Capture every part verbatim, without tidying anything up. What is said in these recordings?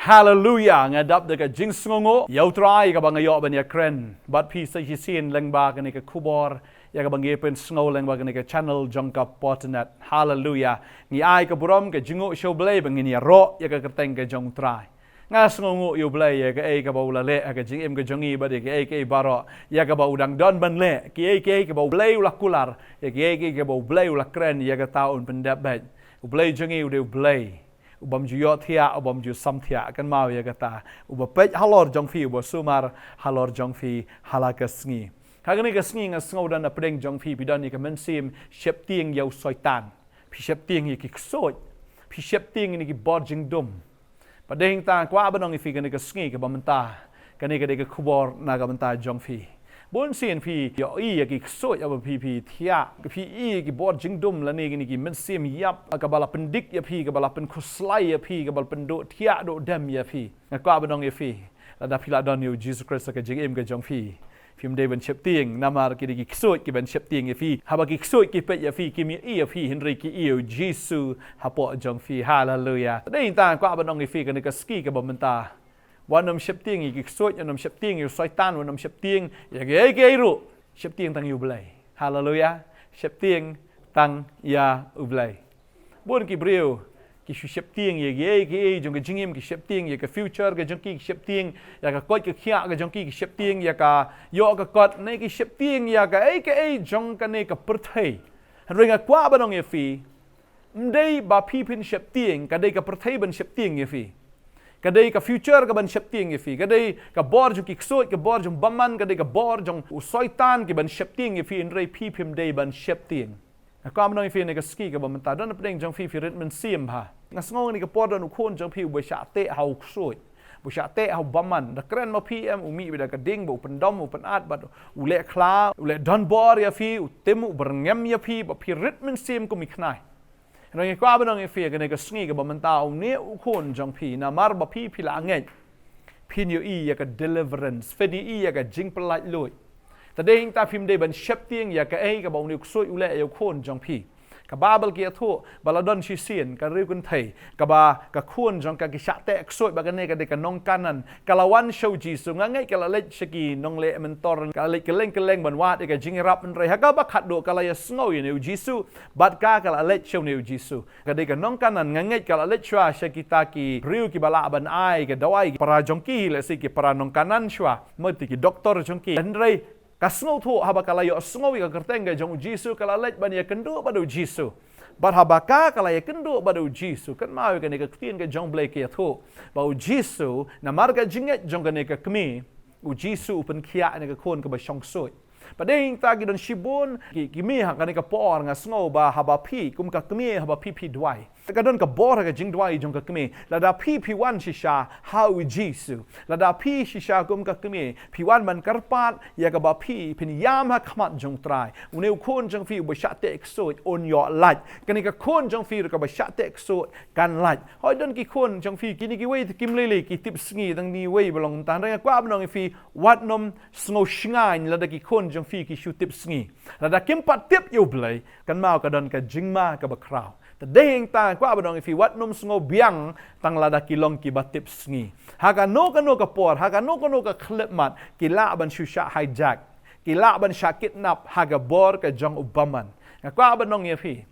Haleluya, nga dap da ka jingsngewnguh ïa U Trai kaba nga ïoh ban ïakren bad phi sa shisien lyngba kane ka khubor ïa kaba ngi pynsngew lyngba kane ka channel jong ka Potternet. Haleluya. Ngi ai ka burom ka jingnguh sha U Blei ba ngin ïaroh ïa ka kyrteng ka jong U Trai. Nga sngewnguh ïa U Blei ïa kaei kaba u la leh ha ka jingim ka jong ngi bad ïa kaei kaei baroh ïa kaba u dang don ban leh, kiei kiei kaba U Blei u la kular, ïa kiei kiei kaba U Blei u la kren, ïa kata un pyndep beit. U Blei jong ngi u dei U Blei u bym ju ïohthiah, u bym ju samthiah, kynmaw ïa kata. Uba peit halor jong phi, uba sumar halor jong phi ha la ka sngi. Ha kane ka sngi nga sngewdon na pdeng jong phi, phi don ïa ka mynsiem sheptieng ïa u Soitan. Phi sheptieng ïa ki ksuid. Phi sheptieng ïa ki bor jingdum. Bad dei hangta nga kwah ban ong ïa phi kane ka sngi kaba mynta, kane ka dei ka khubor na ka bynta jong phi. Bun sien phi ïohi ïa ki ksuid, ïa ba phi, phi thiah, phi i ïa ki bor jingdum lane kine ki mynsiem ïap kaba la pyndik ïa phi, kaba la pynkhuslai ïa phi, kaba la pynduh thiah duh dem ïa phi. Nga kwah ban ong ïa phi, lada phi la don ïa U Jisu Khrist ha ka jingim ka jong phi, phim dei ban sheptieng, namar ki dei ki ksuid ki ban sheptieng ïa phi. Haba ki ksuid ki peit ïa phi, kim ïohi ïa phi, hynrei ki i ïa U Jisu hapoh jong phi. Haleluya. Dei hangta nga kwah ban ong ïa phi kane ka sngi kaba mynta, wat nym sheptieng ïa ki ksuid, wat nym sheptieng ïa u Soitan, wat nym sheptieng ïa kiei kiei ruh. Sheptieng tang ïa U Blei. Haleluya. Sheptieng tang ïa U Blei. Bun ki briew ki shu sheptieng ïa kiei kiei jong ka jingim, ki sheptieng ïa ka future ka jong ki, ki sheptieng ïa ka koit ka khiah ka jong ki, ki sheptieng ïa ka ïoh ka kot, ne ki sheptieng ïa kaei kaei jong kane ka pyrthei. Hynrei nga kwah ban ong ïa phi, ym dei ba phi phin sheptieng, ka dei ka pyrthei ban sheptieng ïa phi. Ka dei ka future ka ban sheptieng ïa phi. Ka dei ka bor jong ki ksuid, ka bor jong bymman, ka dei ka bor jong u Soitan ki ban sheptieng ïa phi, hynrei phi phim dei ban sheptieng. Nga kwah ban ong ïa phi kane ka sngi kaba mynta, don na pdeng jong phi, phi rit mynsiem bha. Nga sngew kane ka por don u khun jong phi uba shah teh ha u ksuid, uba shah teh ha u bymman. Da kren ma phi em, u mih beit da ka ding, bad u pyndom, u pynat, bad u leh khla, u leh donbor ïa phi, u tim, u byrngem ïa phi, bad phi rit mynsiem kum i khnai. Hynrei nga kwah ban ong ïa phi kane ka sngi kaba mynta, une u khun jong phi, namar ba phi, phi la ngeit, phin ïohi ïa ka deliverance, phin ïohi ïa ka jingpyllait luid. Te dei hangta phim dei ban sheptieng ïa kaei kaba une u ksuid u leh ïa u khun jong phi. Ka Baibl ka ïathuh ba la don shisien ka riewkynthei kaba ka khun jong ka ki shah teh ksuid, bad kane ka dei ka nong Kanaan. Ka la wan sha u Jisu, nga ngeit ka la leit sha ki nongleh mentor, ka la leit kylleng kylleng ban wad ïa ka jingïarap, hynrei ha kaba khatduh ka la ïasngew ïa une u Jisu, bad ka, ka la leit sha une u Jisu. Ka dei ka nong Kanaan, nga ngeit ka la leit shuwa sha kita ki briew kiba lah ban ai ka dawai, ki para jong ki, lehse ki para nong Kanaan shuwa, mo, te ki doktor jong ki. Hynrei ka sngewthuh, haba ka la ïohsngew ïa ka kyrteng ka jong u Jisu, ka la leit ban ïakynduh bad u Jisu. Bad haba ka, ka la ïakynduh bad u Jisu, kynmaw ïa kane ka ktien ka jong U Blei ka ïathuh ba u Jisu, namar ka jingngeit jong kane ka kmie, u Jisu u pynkhiah ïa kane ka khun kaba shong ksuid. Bad dei hangta ki don shibun ki, ki kmie ha kane ka por, nga sngew ba haba phi kum ka kmie, haba phi, phi duwai, ka don ka bor ha ka jingduwai jong ka kmie. Lada phi, phi wan shisha ha u Jisu, lada phi shisha kum ka kmie phi wan ban kyrpad ïa kaba phi, phin ïam ha khmat jong u Trai, une u khun jong phi uba shah teh ksuid un ïoh lait. Kane ka khun jong phi ruh kaba shah teh ksuid kan lait. Hooid, don ki khun jong phi, kine kiwei te kim lei lei ki tip sngi, dang ni wei ba long kumta. Hynrei nga kwah ban ong ïa phi, wat nym sngew shngaiñ lada ki khun jong phi ki shu tip sngi. Lada kim pat tip ïa U Blei, kynmaw ka don ka jingma kaba khraw. Te dei hangta nga kwah ban ong ïa phi, wat nym sngew biang tang lada ki long kiba tip sngi. Ha kano kano ka por, ha kano kano ka khyllipmat, ki lah ban shu shah hijack, ki lah ban shah kidnap ha ka bor ka jong u bymman. Nga kwah ban ong ïa phi,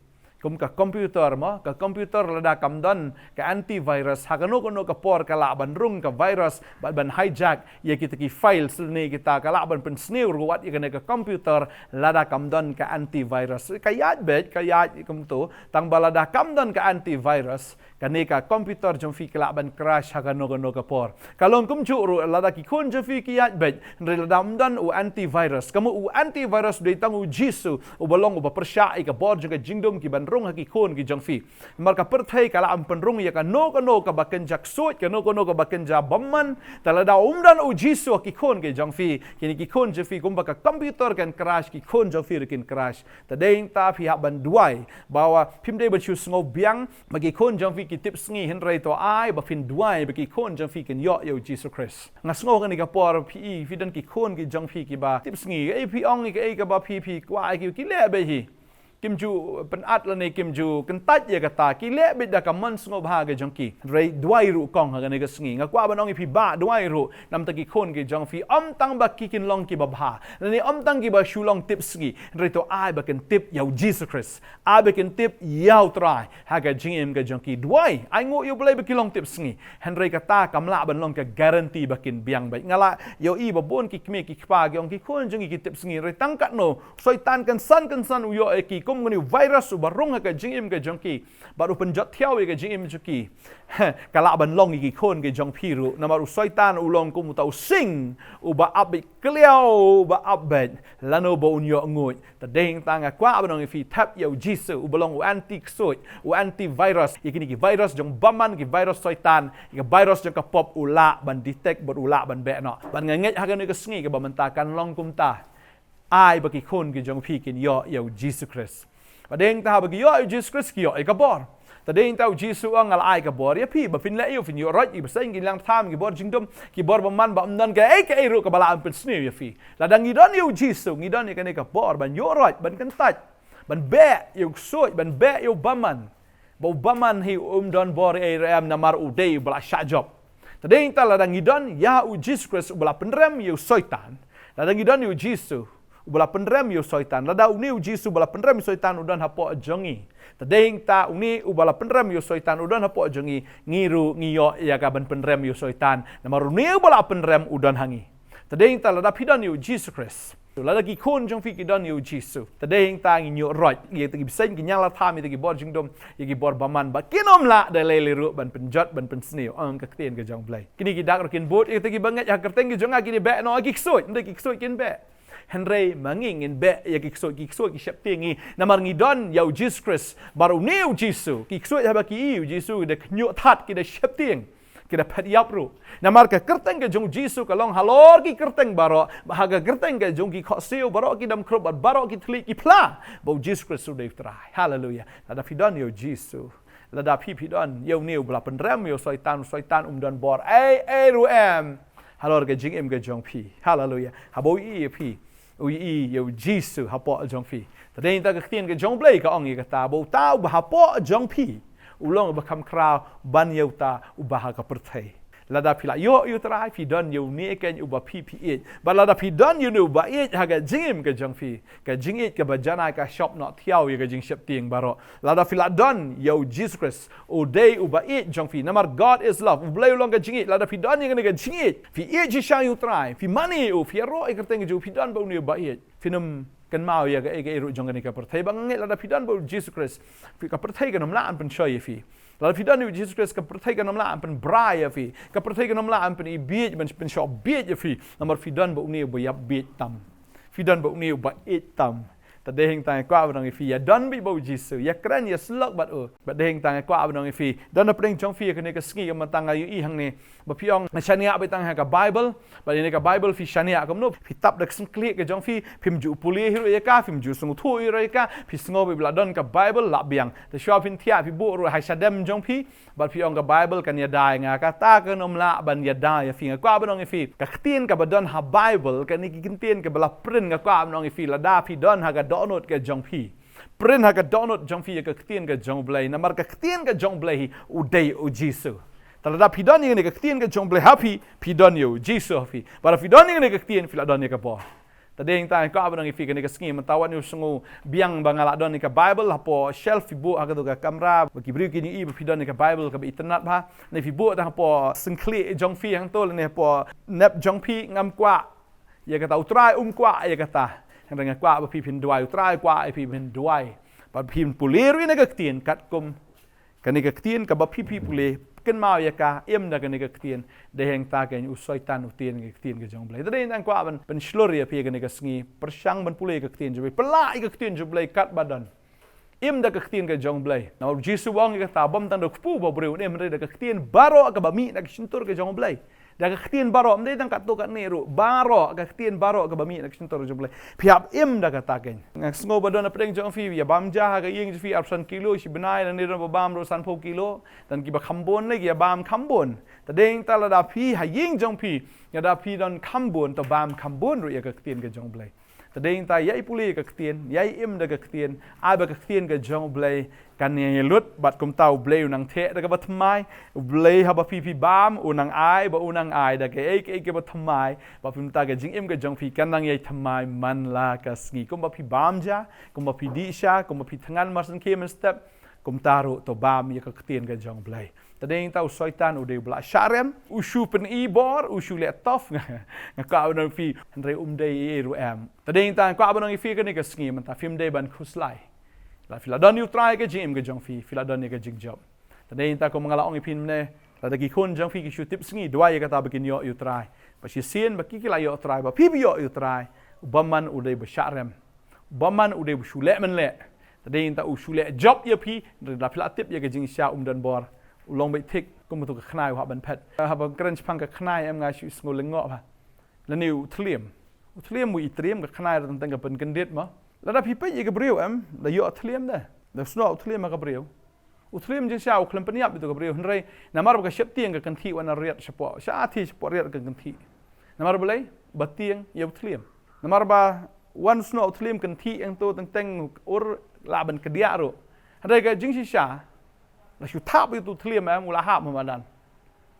kum ka computer, mo, ka computer lada kam don ka antivirus, ha kano kano ka por ka lah ban rung ka virus bad ban hijack ïa kita ki files lane kita, ka lah ban pynsniew ruh wat ïa kane ka computer lada kam don ka antivirus. Ka ïaid beit, ka ïaid kumto, tang ba lada kam don ka antivirus, kane ka computer jong phi ka lah ban crash ha kano kano ka por. Ka long kumjuh ruh lada ki khun jong phi ki ïaid beit, hynrei lada ym don u antivirus. Ka mut u antivirus u dei tang u Jisu, uba long uba pyrshah ïa ka bor jong ka jingdum ki ban rung ha ki khun ki jong phi. Namar ka pyrthei ka lah ban pynrung ïa kano kano kaba kynja ksuid, kano kano kaba kynja bymman. Te lada ym don u Jisu ha ki khun ki jong phi, kine ki khun jong phi kumba ka computer kan crash, ki khun jong phi ruh kin crash. Te dei hangta phi hap ban duwai ba wat phim dei ban shu sngew biang ba ki khun jong phi ki tip sngi, hynrei to ai ba phin duwai ba ki khun jong phi kin ïoh ïa u Jisu Khrist. Nga sngew kane ka por phi i, phi don ki khun ki jong phi kiba tip sngi, ei phi ong ïa kaei kaba phi, phi kwah ïa ki, ki leh beit hi. kim ju pynat lane kim ju kyntait ïa kata, ki leh beit da ka mon sngewbha ka jong ki. Hynrei duwai ruh kong ha kane ka sngi. Nga kwah ban ong ïa phi, ba duwai ruh namar ki khun ki jong phi, ym tang ba ki kin long kiba bha lane ym tang kiba shu long tipsngi, hynrei to ai ba kin tip ïa u Jisu Khrist, ai ba kin tip ïa u Trai ha ka jingim ka jong ki. Duwai, ai nguh ïa U Blei ba ki long tipsngi. Hynrei kata kam lah ban long ka guarantee ba kin biang beit. Nga la ïohi ba bun ki kmie ki kpa ki ong ki khun jong ki ki tipsngi, hynrei tang katno Soitan kynsan kynsan u ïoh ïa ki kum kane u virus uba rung ha ka jingim ka jong ki, bad u pynjot thiaw ïa ka jingim jong ki. Ka lah ban long ïa ki khun ki jong phi ruh, namar u Soitan u long kum uta u sing uba ap beit kliaw, uba ap beit lano ba un ïoh nguid. Te dei hangta nga kwah ban ong ïa phi, thep ïa u Jisu uba long u anti ksuid, u anti virus. Ïa kine ki virus jong bymman, ki virus Soitan, ïa ka virus jong ka pop, u lah ban detect bad u lah ban beh noh. Bad nga ngeit ha kane ka sngi kaba mynta kan long kumta. Ai ba ki khun ki jong phi kin ïoh ïa u Jisu Khrist. Bad dei hangta haba ki ïoh ïa u Jisu Khrist ki ïoh ïa ka bor. Te dei hangta u Jisu u ong, nga la ai ka bor ïa phi ba phin leh aïu? Phin ïoh roit, ïa ba seng, ki liang tham, ki bor jingdum, ki bor bymman, ba ym don kaei kaei ruh kaba lah ban pynsniew ïa phi. Lada ngi don ïa u Jisu, ngi don ïa kane ka bor ban ïoh roit, ban kyntait, ban beh ïa u ksuid, ban beh ïa u bymman. Ba u bymman hi um don bor ei ruh em, namar u dei uba la shah jop. Te dei hangta lada ngi don ïa u Jisu Khrist uba la pynrem ïa u Soitan. Lada ngi don ïa u Jisu uba la pynrem ïa u Soitan. Lada une u Jisu uba la pynrem ïa u Soitan u don hapoh jong ngi. Te dei hangta une uba la pynrem ïa u Soitan u don hapoh jong ngi, ngi ruh ngi ïoh ïa ka ban pynrem ïa u Soitan, namar une uba la pynrem u don ha ngi. Te dei hangta lada phi don ïa u Jisu Khrist, lada ki khun jong phi ki don ïa u Jisu, te dei hangta ngin ïoh roit ïa kita ki bseiñ, ki ñianglatkham, ïa kita ki bor jingdum, ïa ki bor bymman, ba kin ym lah da lei lei ruh ban pynjot, ban pynsniew, ong ka ktien ka jong U Blei. Kine ki dak ruh kin bud, ïa kita kiba ngeit ha ka kyrteng ka jong nga kin beh noh ki ksuid, ym dei ki ksuid kin beh. Hynrei ma ngi ngin beh ïa ki ksuid, ki ksuid ki sheptieng ngi, namar ngi don ïa u Jisu Khrist. Bad une u Jisu, ki ksuid haba ki ïohi ïa u Jisu ki da khñiuh that, ki da sheptieng, ki da phet ïap ruh. Namar ka kyrteng ka jong u Jisu ka long halor ki kyrteng baroh, ha ka kyrteng ka jong ki khohsiew baroh ki dam khrup bad baroh ki thylliej ki phla ba u Jisu Khrist u dei u Trai. Haleluia. Lada phi don ïa u Jisu, lada phi, phi don ïa une uba la pynrem ïa u Soitan, u Soitan um don bor ei ei ruh em halor ka jingim ka jong phi. Haleluia. Haba u ïohi ïa phi, u ïohi ïa u Jisu hapoh jong phi. Te dei hangta ka ktien ka jong U Blei ka ong ïa kata, ba uta uba hapoh jong phi u long uba kham khraw ban ïa uta uba ha ka pyrthei. Lada phi la ïoh ïa u Trai, phi don ïa une keiñ uba phi, phi ïeit. Bad lada phi don ïa une uba ïeit ha ka jingim ka jong phi, ka jingïeit kaba janai ka shop noh thiaw ïa ka jingsheptieng baroh. Lada phi la don ïa u Jisu Khrist, u dei uba ïeit jong phi. Namar God is love, U Blei u long ka jingïeit. Lada phi don ïa kane ka jingïeit, phi ïeit shisha ïa u Trai, phi mane ïa u, phi ïaroh ïa ka kyrteng ka jong u, phi don bad une uba ïeit, phin ym kynmaw ïa kaei kaei ruh jong kane ka pyrthei. Ba nga ngeit lada phi don bad u Jisu Khrist, phi, ka pyrthei kan ym lah ban pynshoi ïa phi. Lada phi don ïa u Jisu Khrist, ka pyrthei kan ym lah ban pynbrai ïa phi. Ka pyrthei kan ym lah ban pynibiej, ban pynshohbiej ïa phi. Namar phi don bad une uba ïapbiej tam. Phi don bad une uba ïeit tam. Te dei hangta nga kwah ban ong ïa phi, ïa don beit bad u Jisu, ïa kren ïa syllok bad u. Bad dei hangta nga kwah ban ong ïa phi, don hapdeng jong phi ha kane ka sngi, ka mynta nga ïohi hangne ba phi ong, nga shaniah beit tang ha ka Baibl. Bad ïa kane ka Baibl phi shaniah kumno? Phi tap da ka syngklieh ka jong phi, phim ju pule hi ruh ïa ka, phim ju sngewthuh hi ruh ïa ka, phi sngew ba la don ka Baibl la biang. Te shuwa phin thiah phi buh ruh ha shadem jong phi, bad phi ong ka Baibl kan ïada ïa nga. Kata kan ym lah ban ïada ïa phi. Nga kwah ban ong ïa phi, ka ktien kaba don ha Baibl, kane ka ktien kaba la print, nga kwah ban ong ïa phi, lada phi don ha ka dohnud ka jong phi, print ha ka dohnud jong phi ïa ka ktien ka jong U Blei. Namar ka ktien ka jong U Blei hi u dei u Jisu. Te lada phi don ïa kane ka ktien ka jong U Blei ha phi, phi don ïa u Jisu ha phi. Bad lada phi don ïa kane ka ktien, phi la don ïa ka bor. Te dei hangta nga kwah ban ong ïa phi, kane ka sngi mynta wat ïa u sngew biang ba nga la don ïa ka Baibl hapoh shelf, phi buh ha kato ka kamra ba ki briew kin ïohi ba phi don ïa ka Baibl kaba itynnad bha. Ne phi buh tang hapoh syngklieh jong phi hangto, ne hapoh nep jong phi, ngam kwah ïa kata, u Trai um kwah ïa kata. Hynrei nga kwah ba phi phin duwai, u Trai kwah ïa phi phin duwai. Bad phin pule ruh ïa kane ka ktien katkum kane ka ktien kaba phi, phi pule, kynmaw ïa ka, im da kane ka ktien. Dei hangta keiñ u Soitan u tieng ïa ka ktien ka jong U Blei. Te dei hangta nga kwah ban pynshlur ïa phi kane ka sngi, pyrshang ban pule ïa ka ktien jong U Blei, pynlah ïa ka ktien jong U Blei katba don. Im da ka ktien ka jong U Blei. Namar u Jisu u ong ïa kata, bym tang da u kpu ba u briew un im, hynrei da ka ktien baroh kaba mih na ka shyntur ka jong U Blei. Da ka ktien baroh, ym dei tang katto katne ruh, baroh, ka ktien baroh kaba mih na ka shyntur jong U Blei. Phi hap im da kata keiñ. Nga sngew ba don hapdeng jong phi ïa bam ja ha ka ïing jong phi arphew san kilo, shi bnai lane don ba bam ruh sanphew kilo. Don kiba kham bun lei, ki ïa bam kham bun. Te dei hangta lada phi ha ïing jong phi, lada phi don kham bun, to bam kham bun ruh ïa ka ktien ka jong U Blei. Te dei nangta ïai pule ka ktien, ïai im da ka ktien, ai ba ka ktien ka jong U Blei kan ïai lut, bad kumta U Blei u nang theh da kaba thymmai. U Blei haba phi phi bam, u nang ai, ba u nang ai da kaei kaei kaba thymmai, ba phi mynta ka jingim ka jong phi kan nang ïai thymmai man la ka sngi. Kumba phi bam ja, kumba phi dih sha, kumba phi thngan marsyngkhie mynstep, kumta ruh to bam ïa ka ktien ka jong U Blei. Te dei nangta u Soitan u dei u ba la shah rem, u shu pyni bor, u shu leh tough. Nga kwah ban ong phi, hynrei um dei ei ei ruh em. Te dei nangta nga kwah ban ong ïa phi kane ka sngi mynta phim dei ban khuslai. La phi la don ïa U Trai ka jingim ka jong phi, phi la don ïa ka jingjop. Te dei nangta kumba nga la ong ïa phi mynne, lada ki khun jong phi ki shu tip sngi, duwai ïa kata ba kin ïoh ïa U Trai. Ba shisien ba ki ki la ïoh U Trai, ba phi ba ïoh ïa U Trai, u bymman u dei ba shah rem. Bymman u dei ba shu leh men leh. Te dei nangta u shu leh jop ïa phi, hynrei la phi la tip ïa ka jingshisha um don bor. U long beit thik, kum uto ka khnai u hap ban phet. Haba kren shaphang ka khnai em nga shu sngew lyngngoh bha. Lane u thliem. U thliem u i triem, ka khnai ruh teng teng ka pynkyndit mo. Lada phi peit ïa ka briew em, da ïoh thliem de. Da snoh u thliem ha ka briew. U thliem jingshisha u khlem pynïap ïa uto ka briew, hynrei namar ba ka sheptieng ka kynthih wan riat shapoh. Sha athi shapoh riat ka kynthih. Namar balei? Ba tieng ïa u thliem. Namar ba wan snoh u thliem kynthih ïa uto teng teng ur lah ban kdiah ruh. Hynrei ka jingshisha, la shu thap ïa uto u thliem em, u la hap ha madan.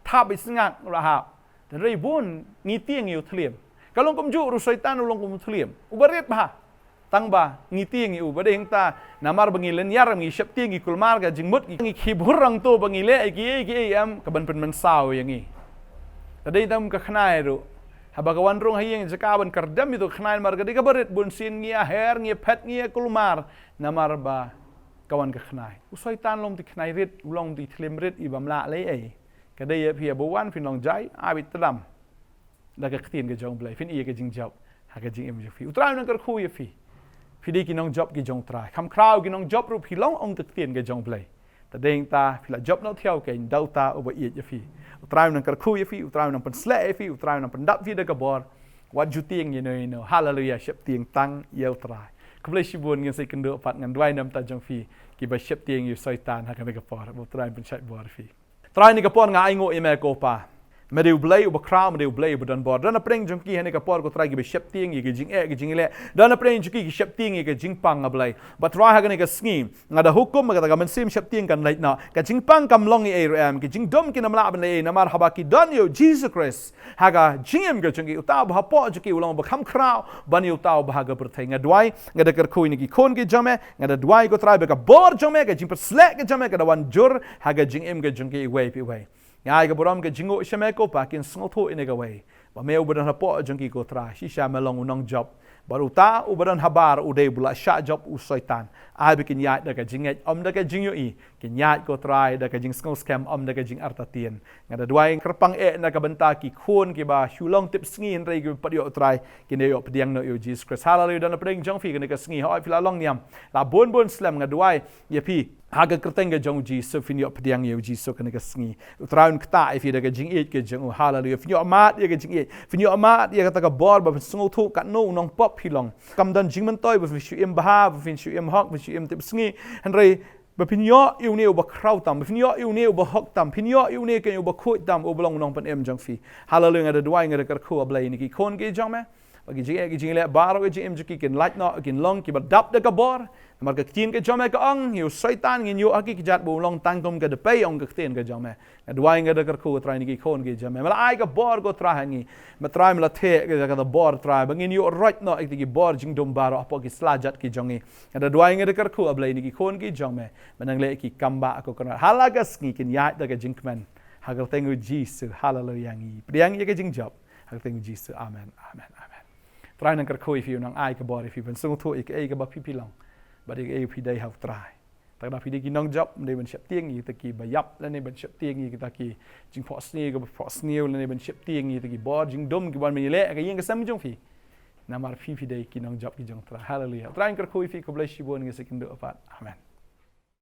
Thap beit sngap u la hap. Te hynrei bun ngi tieng ïa u thliem. Ka long kumjuh ruh u Soitan u long kum u thliem. U ba rit bha. Tang ba ngi tieng ïa u, ba dei hangta namar ba ngi lynñiar, ngi sheptieng, ngi kulmar ka jingmut, ngi khih bhur hangto ba ngi leh ïa kiei kiei em, ka ban pynmynsaw ïa ngi. Te dei tam ka khnai ruh. Haba ka wan rung ha ïing jaka ban kyrdem ïa uto ka khnai namar ka dei kaba rit, bunsien ngi ïa her, ngi ïa phet, ngi ïa kulmar namar ba ka wan ka khnai. U Soitan long uto u khnai rit, u long uto u thliem rit, i bym lah lei ei. Ka dei ïa phi haba wan phin long jai, ai beit tdam da ka ktien ka jong U Blei, phin ïoh ïa ka jingjop ha ka jingim jong phi. U Trai u nang kyrkhu ïa phi. Phi dei ki nongjop ki jong U Trai. Kham khraw ki nongjop ruh phi long, ong ka ktien ka jong U Blei. Te dei hangta phi la jop noh thiaw, kein da uta uba ïeit ïa phi. U Trai u nang kyrkhu ïa phi, U Trai u nang pynshlur ïa phi, U Trai u nang pyndap phi da ka bor. Wat ju tieng ïano ïano. Haleluia, sheptieng tang ïa U Trai. Khublei shibun, ngin sa ïakynduh pat, ngan duwai namar jong phi kiba sheptieng ïa u Soitan ha kane ka por. Ba U Trai un pynshait bor ïa phi. Trai, ha kane ka por nga ainguh ïa me ko Pa. Me dei U Blei uba khraw, me dei U Blei uba don bor. Don napdeng jong ki ha kane ka por ko Trai kiba sheptieng ïa ki jingeh ki jingleh. Don napdeng jong ki ki sheptieng ïa ki jingpang, A Blei. Bad Trai, ha kane ka sngi nga da hukum ba kata ka mynsiem sheptieng kan leit noh. Ka jingpang kam long ei ei ruh em. Ki jingdum kin ym lah ban leh ei ei namar haba ki don ïa u Jisu Khrist ha ka jingim ka jong ki, uta uba hapoh jong ki u long uba kham khraw ban ïa uta uba ha ka pyrthei. Nga duwai, nga da kyrkhu ïa kine ki khun ki jong me, nga da duwai ko Trai ba ka bor jong me, ka jingpynshlur ka jong me ka da wan jur ha ka jingim ka jong ki iwei pa iwei. Nga ai ka burom ka jingnguh sha me ko Pa, kin sngewthuh ïa kane kawei, ba me uba don hapoh jong ki ko Trai. Shisha me long u nongjop. Bad uta uba don habar u dei uba la shah jop, u Soitan. Ai ba kin ïaid da ka jingngeit, ym da ka jingïohi. Kin ïaid ko Trai da ka jingsngewskhem, ym da ka jingartatien. Nga da duwai kyrpang eh na ka bynta ki khun kiba shu long tipsngi hynrei kiba pat ïoh Trai, kin ïoh pdiang noh ïa u Jisu Khrist. Haleluia, don napdeng jong phi kane ka sngi, hooid phi la long niam, la bun bun slem, nga duwai ïa phi ha ka kyrteng ka jong u Jisu, phin ïoh pdiang ïa u Jisu kane ka sngi. U Trai un ktah ïa phi da ka jingïeit ka jong u. Haleluia. Phin ïoh mad ïa ka jingïeit, phin ïoh mad ïa kata ka bor ba phin sngewthuh katno u nongpop phi long. Kam don jingmyntoi ba phin shu im bha, ba phin shu im hok, ba phin shu im tipsngi. Hynrei ba phin ïoh ïa une uba khraw tam, ba phin ïoh ïa une uba hok tam, phin ïoh ïa une keiñ uba khuid tam, uba long u nongpynim jong phi. Haleluia, nga da duwai, nga da kyrkhu, A Blei, ïa kine ki khun ki jong me, ba ki jingeh ki jingleh baroh, ki jingim jong ki kin lait noh, kin long kiba dap da ka bor. Namar ka ktien ka jong me ka ong, ïa u Soitan ngin ïoh ha ki kjat ba u long tang kum ka dpei, ong ka ktien ka jong me. Nga duwai, nga da kyrkhu, Trai, ïa kine ki khun ki jong me. Me la ai ka bor ko Trai ha ngi. Me Trai me la theh ka, kata ka bor Trai, ba ngin ïoh roit noh ïa kita ki bor jingdum baroh hapoh ki slajat ki jong ngi. Nga da duwai, nga da kyrkhu, A Blei, ïa kine ki khun ki jong me. Me nang leh ïa ki kam ba ko Kynrad. Ha la ka sngi kin ïaid da ka jingkmen. Ha ka kyrteng u Jisu. Haleluia, ngi pdiang ïa ka jingjop ha ka kyrteng u Jisu. Amen. Amen. Amen. Trai nang kyrkhu ïa phi, u nang ai ka bor ïa phi ban sngewthuh ïa kaei kaba phi phi long, bad ïa kaei phi dei ha u Trai. Te lada phi dei ki nongjop, ym dei ban sheptieng ïa kita kiba ïap, lane ban sheptieng ïa kita ki jingphohsniew kiba phohsniew, lane ban sheptieng ïa kita ki bor jingdum kiba wan ban ïaleh ha ka ïing ka sem jong phi. Namar phi phi dei ki nongjop ki jong u Trai. Haleluia. Trai un kyrkhu ïa phi, khublei shibun, ngin sa ïakynduh pat. Amen.